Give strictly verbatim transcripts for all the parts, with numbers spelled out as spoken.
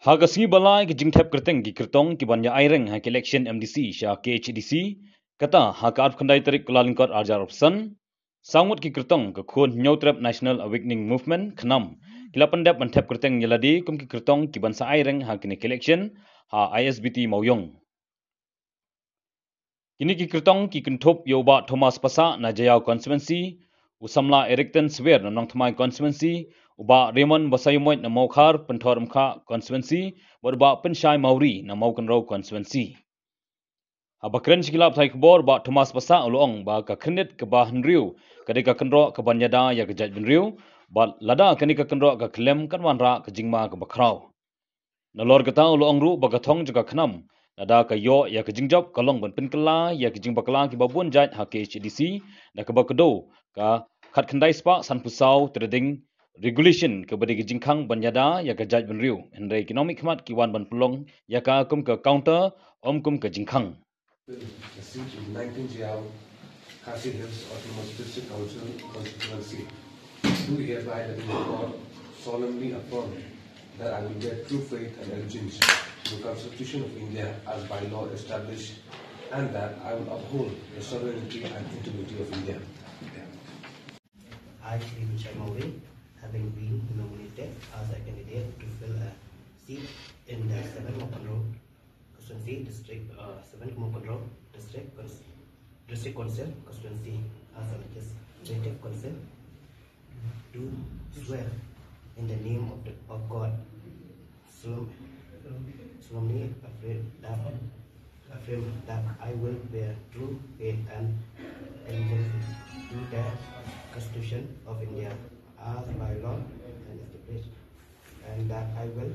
Ha ka sngi ba lai ka jingthep kyrteng ki kyrtong ki ban ïa ai reng ha ka election M D C sha K H A D C, kata ha ka arphew khyndai tarik Kyllalyngkot arhajar arphew san, saw ngut ki kyrtong ka khun Hynñiewtrep National Awakening Movement, KHNAM, ki la pyndep ban thep kyrteng ïa lade kum ki kyrtong ki ban sa ai reng ha kane ka election ha I S B T Mawïong. Kine ki kyrtong ki kynthup ïa u Bah Thomas Passah na Jaïaw constituency, u samla Erickton Swer na Nongthymmai constituency, u Bah Raymond Basaiawmoit na Mawkhar Pynthorumkha constituency, bad u Bah Pynshai Mawrie na Mawkynrew constituency. Haba kren sha ki lad pathai khubor, Bah Thomas Passah u la ong ba ka khyrnit kaba hynriew ka dei ka kynroh ka ban ïada ïa ka jaitbynriew, bad lada kane ka kynroh ka khlem, kan wanrah ka jingma kaba khraw. Nalor kata u la ong ruh ba ka thong jong ka KHNAM, lada ka ïoh ïa ka jingjop, ka long ban pynkylla ïa ka jingbakla kiba bun jait ha K H A D C, da kaba kdew ka khatkhyndai spah sanphew saw trading regulation kaba dei ka jingkhang ban ïada ïa ka jaitbynriew. Hynrei ki nongmihkhmat ki wan ban pynlong ïa ka kum ka counter, ym kum ka jingkhang. A seat in nineteen Jaïaw, Khasi Hills Autonomous District Council constituency. Do hereby that in court solemnly affirm that I will bear true faith and allegiance to the Constitution of India as by law established, and that I will uphold the sovereignty and integrity of India. I, Shri Pynshai Mawrie, having been nominated as a candidate to fill a seat in the seven Mawkynrew constituency district, uh, seven Mawkynrew district, cons-, district council constituency as a legislative council, do swear in the name of the, of God, solemn-, solemnly affirm that, affirm that I will bear true faith and allegiance to the Constitution of India as by law and established, and that I will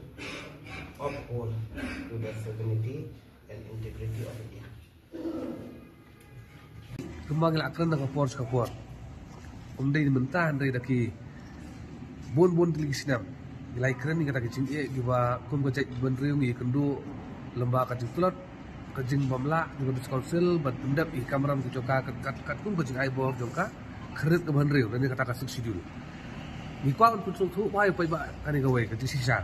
uphold to the sovereignty and integrity of India. Kumba ngi la kren da ka por sha ka por, ym dei mynta, hynrei da ki bun bun tylli ki snem ngi la kren ïa kata ka jingeh kiba kum ka jaitbynriew ngi kynduh lem bad ka jingtlot, ka jingbymlah jong ka District Council ban pyndep ïa ki kamram ki jong ka kat, kat, katkum ka jingai bor jong ka khyrnit kaba hynriew lane kata ka Sixth Schedule. Ngi kwah ban pynsngewthuh bha ïa u paidbah kane kawei ka jingshisha.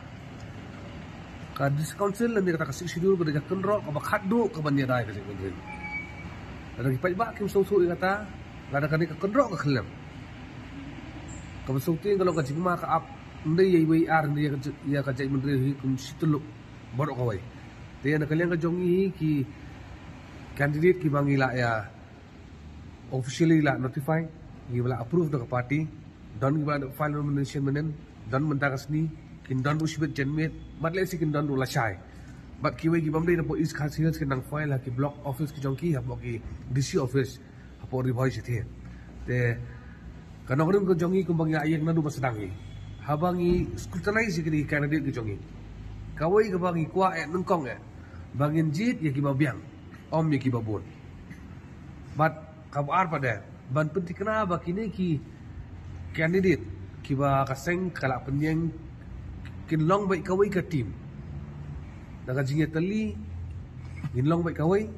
Ka District Council lane kata ka Sixth Schedule ka dei ka kynroh kaba khatduh ka ban ïada ïa ka jaitbynriew. Lada ki paidbah kim sngewthuh ïa kata, lada kane ka kynroh ka khlem, kaba sngewthuh ka long ka jingma ka ap, ym dei ïa iwei i ar, ym dei ïa ka jait, ïa ka jaitbynriew hi kum shi tylli baroh kawei. Te na ka liang ka jong ngi hi ki candidate kiba ngi la ïa officially la notify, kiba la approve da ka party, don kiba la file nomination mynhynnin, don mynta ka sngi, kin don ruh shibit janmiet, bad lehse kin don ruh lashai. Bad kiwei kibym dei na poh East Khasi Hills kin nang file ha ki block office ki jong ki, hapoh ki D C office hapoh Ri Bhoi shathie. Te ka nongrim ka jong ngi kumba ngi la ïeng naduh ba sdang hi, haba ngi scrutinize ïa kine ki candidate ki jong ngi, kawei kaba ngi kwah eh nyngkong eh ba ngin jied ïa kiba biang, ym ïa kiba bun. Bad kaba ar pat de ban pynthikna ba kine ki candidate kiba ka seng ka la pynïeng kin long beit kawei ka team. Da ka jingïatylli ngin long beit kawei,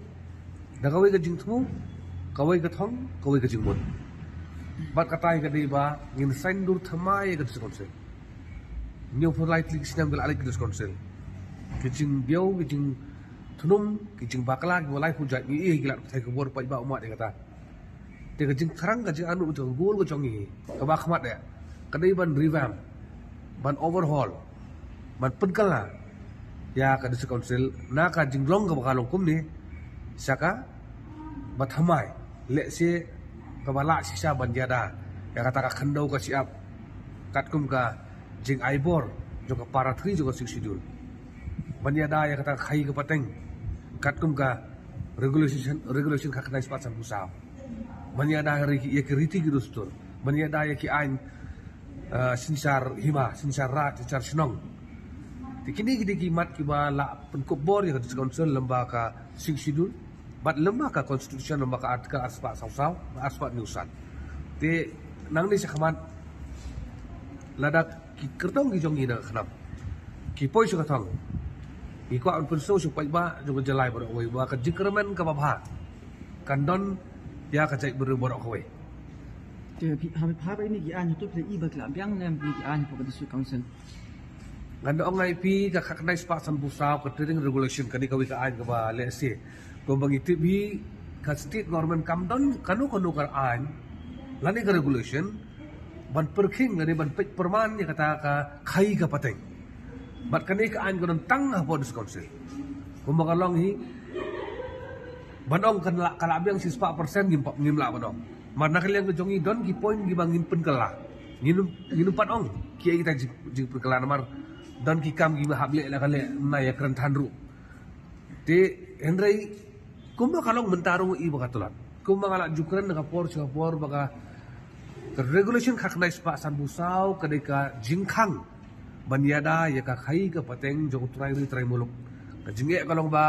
da kawei ka jingthmu, kawei ka thong, kawei ka jingmut. Bad kata hi ka dei ba ngin saiñdur thymmai ïa ka District Council. Hynñiewphew lai tylli ki snem ka la leit ka District Council. Ki jingbiang, ki jingthnum, ki jingbakla kiba laiphew jait, ngi ïohi ha ki lad pathai khubor, paidbah u mad ïa kata. Te ka jingthrang, ka jingangnud, ka jingkyrkhu ka jong ngi kaba khmat eh ka dei ban revamp, ban overhaul, ban pynkylla ïa ka District Council na ka jinglong kaba ka long kumne sha kaba thymmai, lehse kaba lah shisha ban ïada ïa kata ka khyndew ka shyiap katkum ka jingai bor jong ka para three jong ka Sixth Schedule. Ban ïada ïa kata ka khaïi ka pateng katkum ka regulation, regulation khatkhyndai spah sanphew saw. Ban ïada ïa ki, ïa ki riti ki dustur. Ban ïada ïa ki aiñ, eh, synshar hima, synshar raid, synshar shnong. Te kine ki dei ki mat kiba la pynkup bor ïa ka District Council lem bad ka Sixth Schedule, bad lem bad ka Constitution, lem bad ka Article arspah saw saw, arspah hynñiew san. Te nangne shakhmat lada ki kyrtong ki jong ngi na ka KHNAM ki poi sha ka thong, ngi kwah ban pynsngew sha u paidbah jong ka jylla baroh kawei ba ka jingkyrmen kaba bha kan don ïa ka jaitbynriew baroh kawei. Te phi, ha, ha ba ine ki aiñ hato phi la i ba ki la biang ne ine ki aiñ hapoh ka District Council? Ngan da ong ai phi ka khatkhyndai spah sanphew saw ka trading regulation, kane kawei ka aiñ kaba lehse kumba ngi tip hi ka state government kam don kano kano ka aiñ lane ka regulation ban pyrkhing lane ban peit pyrman ïa kata ka khaïi ka pateng. Bad kane ka aiñ ka don tang hapoh District Council. Kumba ka long hi ban ong kan la ka la biang shispah percent ngim pap ngim lah ban ong. Mar na ka liang ka jong ngi don ki point kiba ngin pynkylla. Ngin ngin pat ong ki ai kita jing jing pynkylla namar don ki kam kiba hap leh la ka leh na ïa kren than ruh. Te hynrei kumba ka long mynta ruh i ba ka tlat. Kumba nga la ju kren na ka por sha ka por ba ka ka regulation khatkhyndai spah sanphew saw ka dei ka jingkhang ban ïada ïa ka khaïi ka pateng jong u trai ri trai muluk. Ka jingeh ka long ba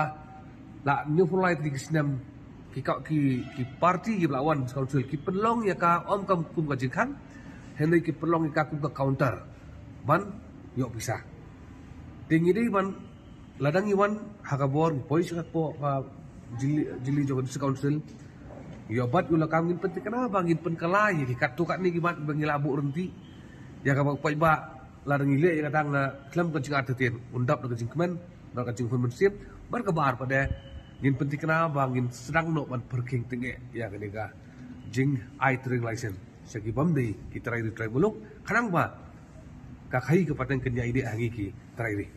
la hynñiewphew lai tylli ki snem ki ka ki ki party kiba la wan council ki pynlong ïa ka ym kam kum ka jingkhang. Hynrei ki pynlong ïa ka kum ka counter ban ïoh pisa. Te ngi dei ban lada ngi wan ha ka bor ngi poi sha ka por ka jylliew jylliew jong ka District Council. Ïoh bat ïoh lakam ngin pynthikna ba ngin pynkylla ïa ki katto katne ki mat ba ngi la buh ryntih. Ïa kaba paidbah lada ngi leh ïa ka dang na khlem ka jingartatien un dap da ka jingkmen bad ka jinghun mynsiem. Bad kaba ar pat de ngin pynthikna ba ngin sdang noh ban pyrkhing tyngeh ïa kane ka jingai trading license sha ki bym dei ki trai ri trai muluk khnang ba ka khaïi ka pateng kan ïai dei ha ngi ki trai ri.